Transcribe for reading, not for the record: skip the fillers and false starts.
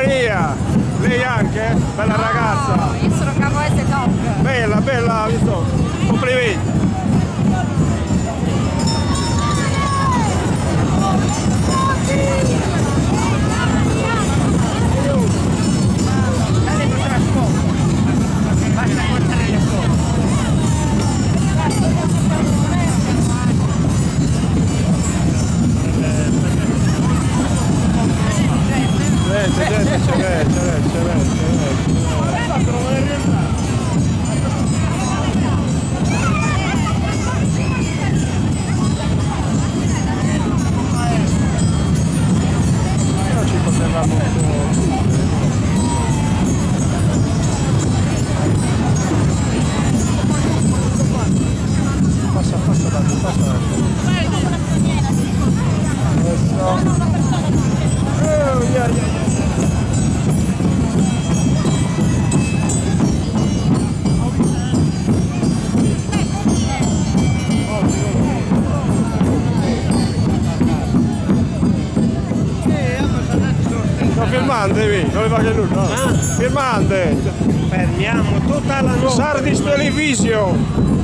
Maria, lei anche? Bella ragazza. No, io sono cavoese doc. Bella, bella, visto? Complimenti. Gente, gente, ce n'è, ce n'è, ce n'è, ce n'è. Però ci potevamo un po' chiudere, no? Passa, passa avanti, passa avanti. Adesso. Oh, yeah, yeah, yeah. Sto filmando, devi, non le fa che lui, no? Filmando! Fermiamo tutta la notte. Sardis Television!